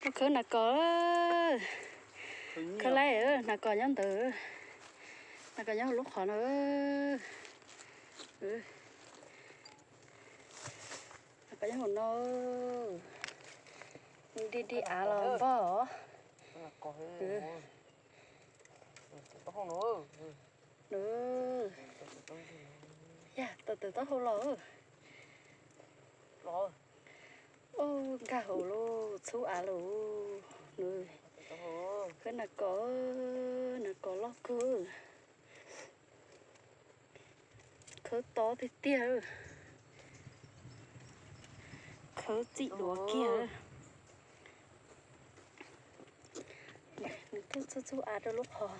Khawb nas kos, khawb laib, nas kos nyob ntawd, nas kos nyob hauv lub qhov no. Nas kos nyob hauv no, dig dig av los npog os. Yog tau tawm taub hau los. Nkag hauv lub txhub av lawm. Khawb nas kos, nas kos loj kawg. Khawb tob tiag tiag, khawb txim duav kiag. Nws tuaj txhub txhub av rau lub qhov.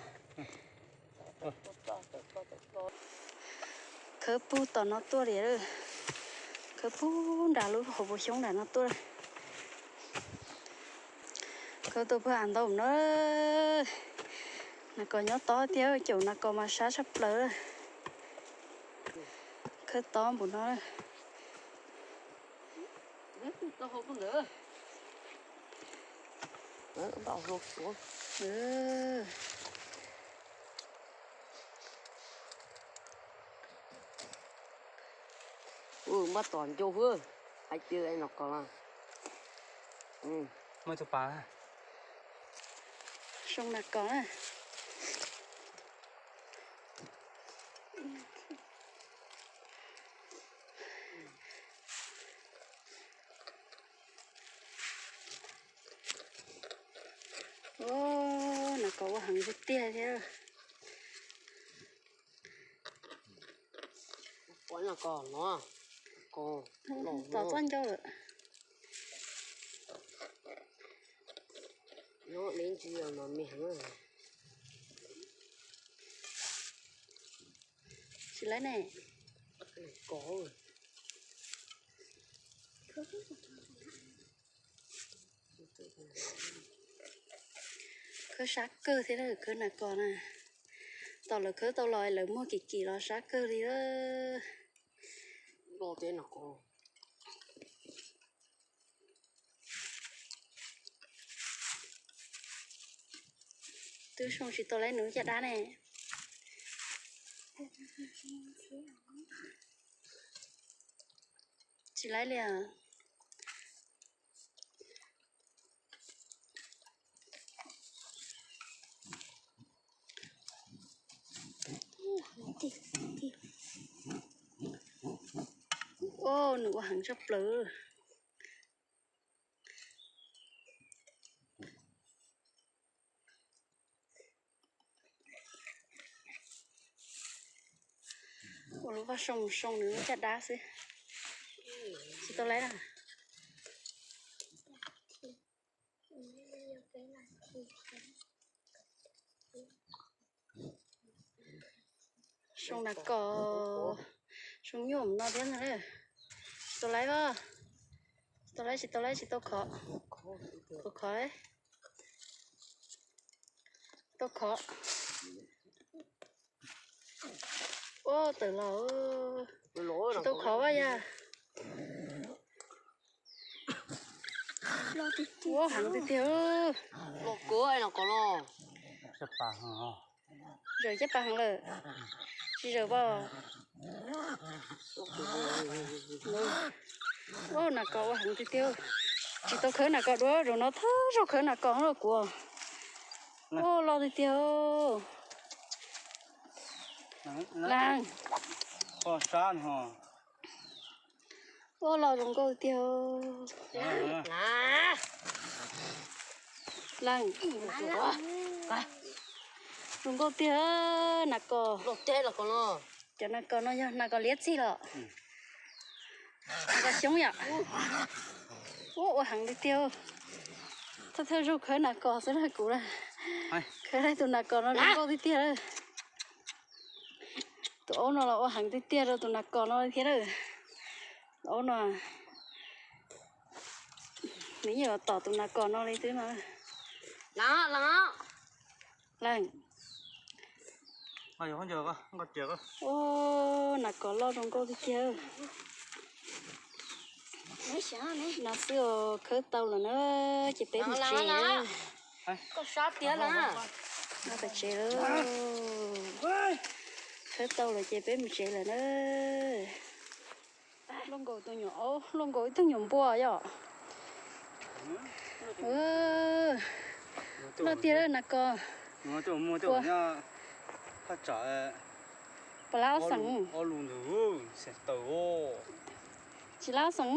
Khawb pug tom no tuaj li, khawb pug nram lub hauv paus xyoob nram no tuaj. Khawb tuaj pug av ntau no. Nas kos nyob tob tiag, caum nas kos mas sab tshaj plaws. Khawb tob npaum no. Npaj tom ncauj hwb, hais tias nas kos na. Muaj tus pas. Soo nas kos na. Nas kos ua heev tiag tiag thiab. Tom txoj ncauj lawm. Tsis laib ne. Khawb sab kawg thiab, khawb nas kos na. Tom lawv khawb tau los lawv muag kim kim los sab kawg li. Twb zoo tsis tau laib nws caj dab ne. Tsis laib li os. Nws ua heev tshaj plaws. Ua lub vaj soo mus soo nws lub caj dab xwb. Tsis tau laib na. Soo nas kos, soo nyuaj no thiab na. Tsis tau laib os. Tsis tau laib, tsis tau laib, tsis tau khov. Khov, khov. Tau khov. Ua tawm los. Tsis tau khov yog. Ua heev tiag tiag. Zaws caj pas heev lawm. Tsis zaws pom. Ua nas kos ua heev tiag tiag. Tsis tau khawb nas kos dua, zaum no thawj zaug khawb nas kos los kuv. Ua loj tiag tiag. Leej. Ua los zoo nkauj tiag. Leej. Zoo nkauj tiag nas kos. Cov nas kos no yog nas kos liab txig los? Nas kos xyoob yom. Ua, ua heev li tiag. Thawj thawj zaug khawb nas kos xwb na kuv na. Khawb tus nas kos no zoo nkauj tiag tiag. Tus aub no los ua heev tiag tiag rau tus nas kos no li thiab lawm. Tus aub no nws yeej yuav tom tus nas kos no li twb no. Leej. Ua nas kos loj zoo nkauj tiag tiag. No xwb os, khawb tau lawm na, ces peb mus tsev. Koj sab tiag lawm. No peb tsev lawm. Khawb tau lawm ces peb mus tsev lawm na. Luaj nkaus tus nyuam, luaj nkaus ib tug nyuam npua yom. Loj tiag na koj. Puas lab ob xeem? Tsis lab ob xeem.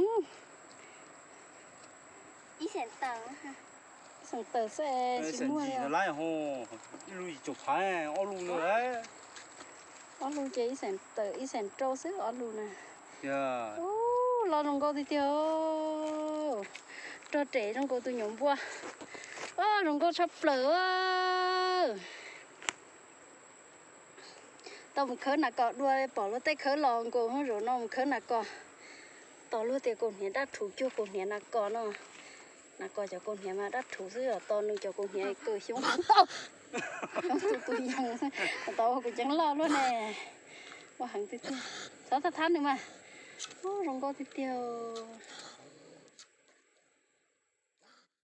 Xeem tawm xwb es tsis muaj li. Ob lub ces ib xeem tawm ib xeem rau xwb ob lub na. Ub, loj zoo nkauj tiag tiag. Rog rem zoo nkaus tus nyuam npua. Ub, zoo nkauj tshaj plaws. Tau mus khawb nas kos dua, pom luag tej khawb los nkaus, zaum no mus khawb nas kos. Tos luag tias kaus hniav dab rhuv cuag kaus hniav nas kos no. Nas kos cov kaus hniav mas dab rhuv xwb os, tos nws cov kaus hniav kawg xyoob tau. Xyoob tu tu yees, tos ua kuv ceev loj luaj ne. Ua heev tiag tiag. Txhob thab thab nws mas. Ub, zoo nkauj tiag tiag.